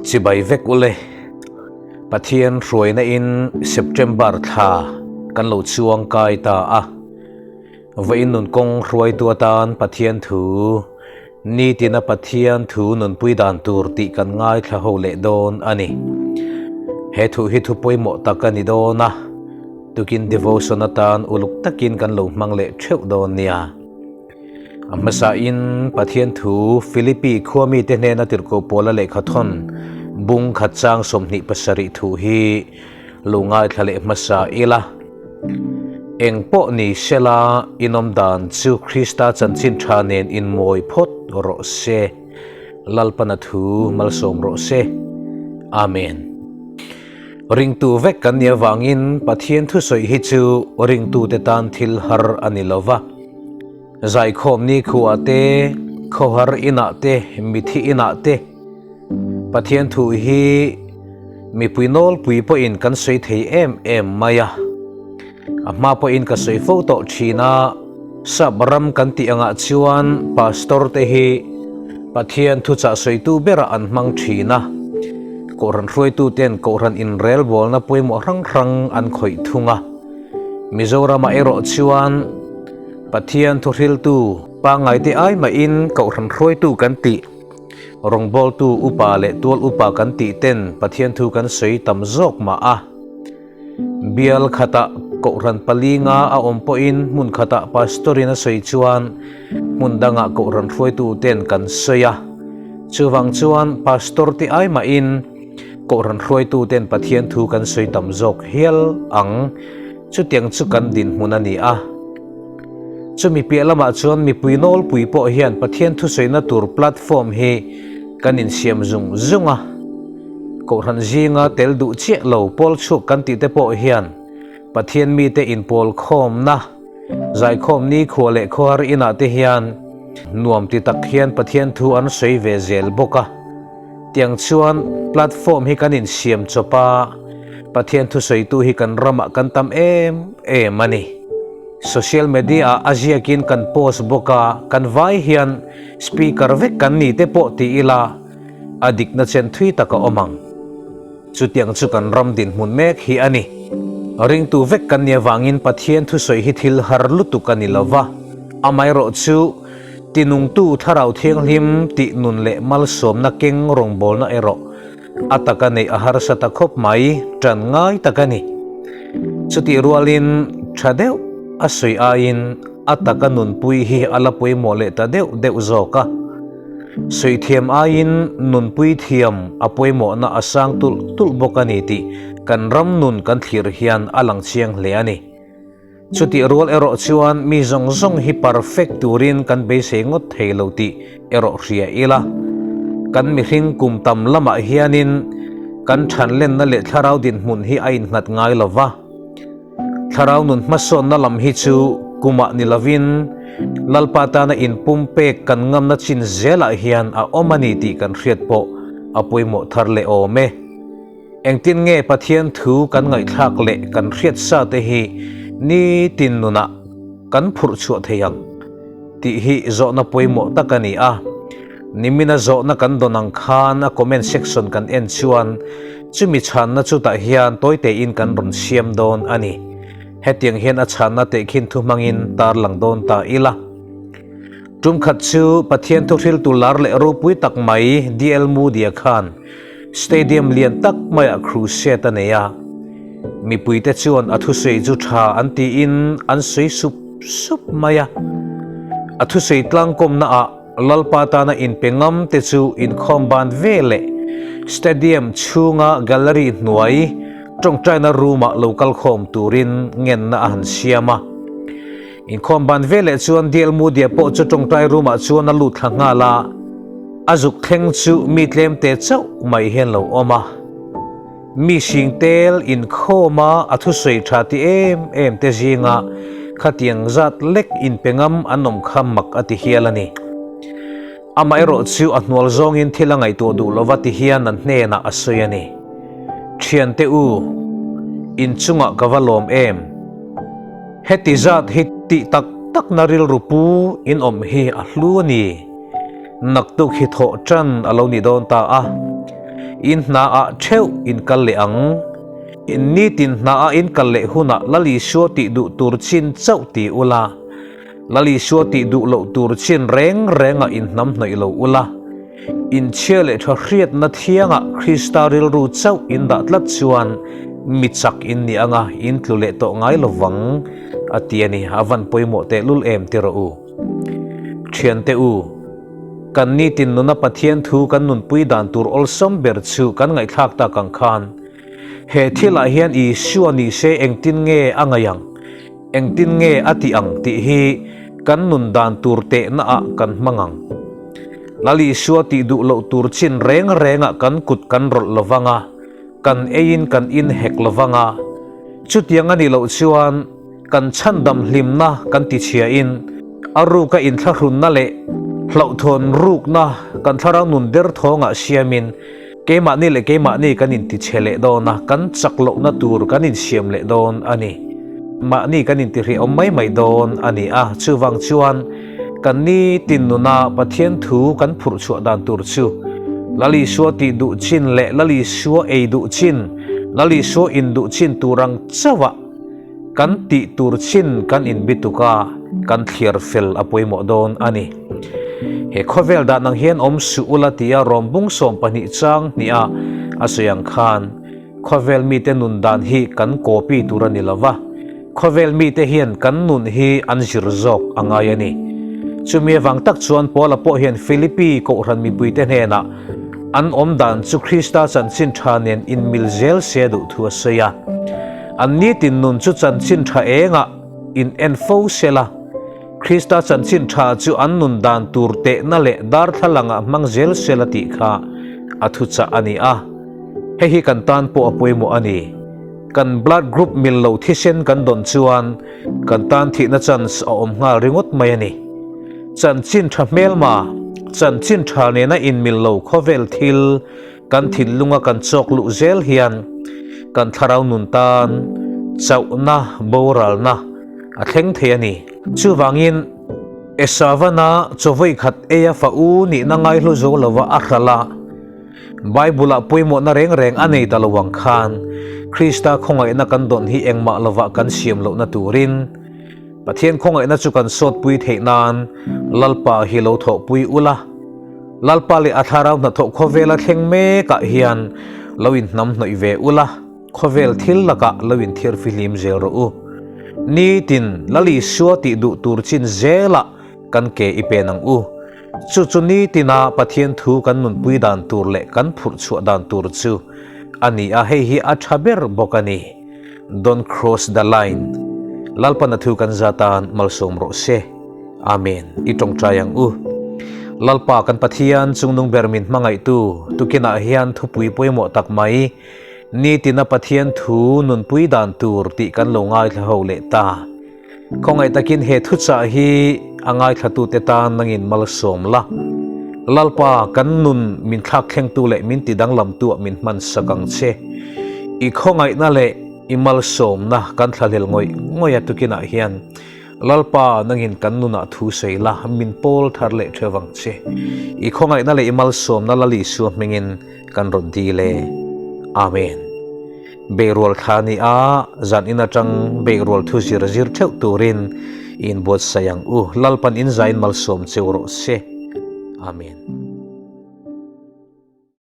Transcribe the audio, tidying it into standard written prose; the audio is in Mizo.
Chibai vek ule. Pathian hruaina in September thla kan lo chuang kai ta a. Vawiin nun kawng hruaitu atan Pathian thu, nitina Pathian thu nunpui dan tur tih kan ngaithla ho leh dawn a ni. He thu hi thu pawimawh tak a ni dawn a, tukin devotion atan uluk takin kan lo hmang leh theuh dawn nia. A hmasain Pathian thu Philippi khua mite hnena tirhkoh pawla lehkha thawn bung khat chang 27 thu hi lo ngaithla leh hmasa ila. Eng pawh ni sela inawm dan chu Krista chanchin tha nen inmawi phawt rawh se. Lalpana thu malsawm rawh se. Amen. Ringtu vek kan nih avangin Pathian thusawi hi chu ringtute tan thil har a ni lo va. Zaikhawm nikhuah te, khawhar inah te, mithi inah te Pathian thu hi mipui nawlpui pawhin kan sawi thei em em mai a. A hma pawhin ka sawi fo tawh thin a, sap ram kan tih angah chuan pastor te hi Pathian thuchah sawitu berah an hmang thin a, Kohhran hruaitu ten Kohhran inrelbawlna pawimawh hrang hrang an khawih thung a. Mizoramah erawh chuan Pathian thuhriltu pangngai te ai mahin Kohhran hruaitu kan tih, rawngbawltu upa leh tual upa kan tih ten Pathian thu kan sawi tam zawk mah a. Bial khatah Kohhran palinga a awm pawhin hmun khatah Pastor-in a sawi chuan hmun dangah Kohhran hruaitu ten kan sawi a. Chuvang chuan Pastor te ai mahin Kohhran hruaitu ten Pathian thu kan sawi tam zawk hial ang. Chutiang chu kan dinhmun a ni a. Chumi piah lamah chuan mipui nawlpui pawh hian Pathian thusawina tur platform hi kan insiam zung zung a. Kohhran zinga tel duh chiah lo pawl chhuak kan tih te pawh hian Pathian mite inpawl khawmna, zaikhawm nikhua leh khawhar inah te hian nuam ti tak hian Pathian thu an sawi ve zel bawk a. Tiang chuan platform hi kan insiam chawp a, Pathian thusawitu hi kan ramah kan tam em em a ni. Social media ah a ziakin kan post bawk a, kan vai hian speaker vek kan ni te pawh ti ila, A dikna chen thui tak a awm ang. Chutiang chu kan ram dinhmun mek hi a ni. Ringtu vek kan nih avangin Pathian thusawi hi thil har lutuk a ni lo va, amaherawh chu tinungtu Thlarau Thianghlim tih nun leh malsawmna keng rawngbawlna erawh a taka neih a harsa ta khawp mai, ṭan ngai tak a ni. Chutih rualin ṭha deuh a sawi aiin a taka nunpui hi a la pawimawh leh ta deuh deuh zawk a. Sawi thiam aiin nunpui thiam a pawimawhna a sang tulh tulh bawk a ni tih kan ram nun kan thlir hian a lang chiang hle a ni. Chutih rual erawh chuan mi zawng zawng hi perfect turin kan beisei ngawt thei lo tih erawh hria ila. Kan mihring kum tam lamah hianin kan thanlenna leh thlarau dinhmun hi a innghat ngai lo va. Thlarau nun hmasawnna lam hi chu kumah ni lovin Lalpa tana inpumpek kan ngamna chin zelah hian a awm a ni tih kan hriat pawh a pawimawh thar leh awm e. Engtin nge Pathian thu kan ngaihthlak leh kan hriat sa te hi nitin nunah kan phurh chhuah thei ang tih hi zawhna pawimawh tak a ni a. Nimina zawhna kan dawn ang khan a comment section kan en chuan chumi chhanna chutah hian tawi tein kan rawn siam dawn a ni. Hetiang hian a chhanna tehkhin thu hmangin tarlang dawn ta ila. Tum khat chu Pathian thuhriltu lar leh ropui tak mai DL Moody-a khan stadium lian tak maiah crusade a nei a. Mipuite chuan a thusawi chu tha an tiin an sawi sup sup mai a. A thusawi tlangkawmnaah Lalpa tana inpe ngam te chu inkhawm ban ve leh stadium chhunga gallery hnuai tawngtaina room ah lo kal khawm turin ngenna a han siam a. Inkhawm ban ve leh chuan DL Moody-a pawh chu tawngtai room ah chuan a lut thla nghal a, a zuk thleng chu mi tlem te chauh mai hian lo awm a. Mi hring tel inkhawma a thusawi tha ti em em te zinga khatiang zat lek inpe ngam an awm kha mak a ti hial a ni. Amaherawh chu a hnual zawngin thil a ngaihtuah duh lova ti hian an hnenah a sawi a ni. Thiante u, inchungah ka va lawm em? Heti zat hi tih tak takna rilru pu in awm hi a hlu a ni. Naktuk hi thawh tan a lo ni dawn ta a. In hnaah theuh in kal leh ang. In nitin hnaah in kal leh hunah Lal Isua tih duh tur chin chauh ti ula, Lal Isua tih duh loh tur chin reng rengah in hnam hnawih lo ula, in chhia leh tha hriatna thiangah Krista rilru chauh in dah tlat chuan mi chak in ni anga in tlu leh tawh ngai lovang a ti a ni. A van pawimawh tehlul em ti rawh u. Thiante u, kan nitin nuna Pathian thu kan nunpui dan tur awlsam ber chu kan ngaihthlak tak ang khan he thilah hian Isua ni se engtin nge a ngaih ang, engtin nge a tih ang tih hi kan nun dan tur tehna ah kan hmang ang. Lal Isua tih duh loh tur chin reng rengah kan kut kan rawlh lovang a, kan eiin kan in hek lovang a, chutiang a nih loh chuan, Kan chhandam hlimna kan tichhiain a ruka inthlahrunna leh hlauhthawn rukna kan thlarau nun derthawngah siamin keimahni leh keimahni kan intichhe leh dawn a, kan chak lohna tur kan insiam leh dawn a ni. Mahni kan intihrehawm mai mai dawn a ni a, chuvang chuan kan nitin nuna Pathian thu kan phurh chhuah dan tur chu Lal Isua tih duh chin leh Lal Isua ei duh chin, Lal Isua in duh chin tur ang chauhah, Kan tih tur chin kan inbituk a, kan thliar fel a pawimawh dawn a ni. He khawvel dan ang hian awm suh ula tia rawm bung 12 chang hniha a sawi ang khan khawvel mite nun dan hi kan copy tur a ni lo va, khawvel mite hian kan nun hi an zir zawk a ngai a ni. Chumi avang tak chuan Paula pawh hian Philippi kohhran mipuite hnenah an awm dan chu Krista chanchin tha nen inmil zel se a duh thu a sawi a. An nitin nun chu chanchin tha engah in en fo sela, Krista chanchin tha chu an nun dan tur tehna leh darthlalangah hmang zel sela tih kha a thuchah a ni a. Hei hi kan tan pawh a pawimawh a ni. Kan blood group mil lo thisen kan dawn chuan kan tan thihna chance a awm nghal ringawt mai a ni. Chanchin tha hmelma, chanchin tha nena inmil lo khawvel thil, Kan thinlunga kan chawk luh zel hian kan thlarau nun tan chauhna, boralna a thleng thei a ni. Chuvangin, Esavana chawvei khat eia fa u nihna ngaihlu zo lova a hralh a, Bible-ah pawimawhna reng reng a nei ta lo ang khan Krista khawngaihna kan dawn hi engmah lovah kan siam lohna turin Pathian khawngaihna chu kan sawtpui theih nan Lalpa hi lo thawhpui ula. Lalpa leh a thlarau hnathawh khawvela thleng mekah hian lo inhnam hnawih ve ula, khawvel thil lakah lo inthiar fihlim zel rawh u. Nitin Lal Isua tih duh tur chin zelah kan ke i pen ang u. Chu chu nitina Pathian thu kan nunpui dan tur leh kan phurh chhuah dan tur chu a ni a, hei hi a tha ber bawk a ni. Don't cross the line. Lalpan a thu kan za tan malsawm rawh se. Amen. I tawngtai ang u. Lalpa kan Pathian chungnung ber min hmangaihtu tukinah hian thupui pawimawh tak mai nitina Pathian thu nunpui dan tur tih kan lo ngaithla ho leh ta. Khawngaih takin he thuchah hi a ngaithlatute tan nangin malsawm la. Lalpa kan nun min thlak thlengtu leh min tidanglamtuah min hman sak ang che. I khawngaihna leh i malsawmna kan thlahlel ngawih ngawih a tukinah hian Lalpa nangin kan nunah thu sawi la, min pawl thar leh theuh vang che. I khawngaihna leh i malsawmna Lal Isua hmingin kan rawn dil e. Amen. Beihrual thla ni a, zan in atang beihrual thu zir zir theuh turin i inbuatsaih ang u. Lalpan in zain malsawm cheu rawh se. Amen.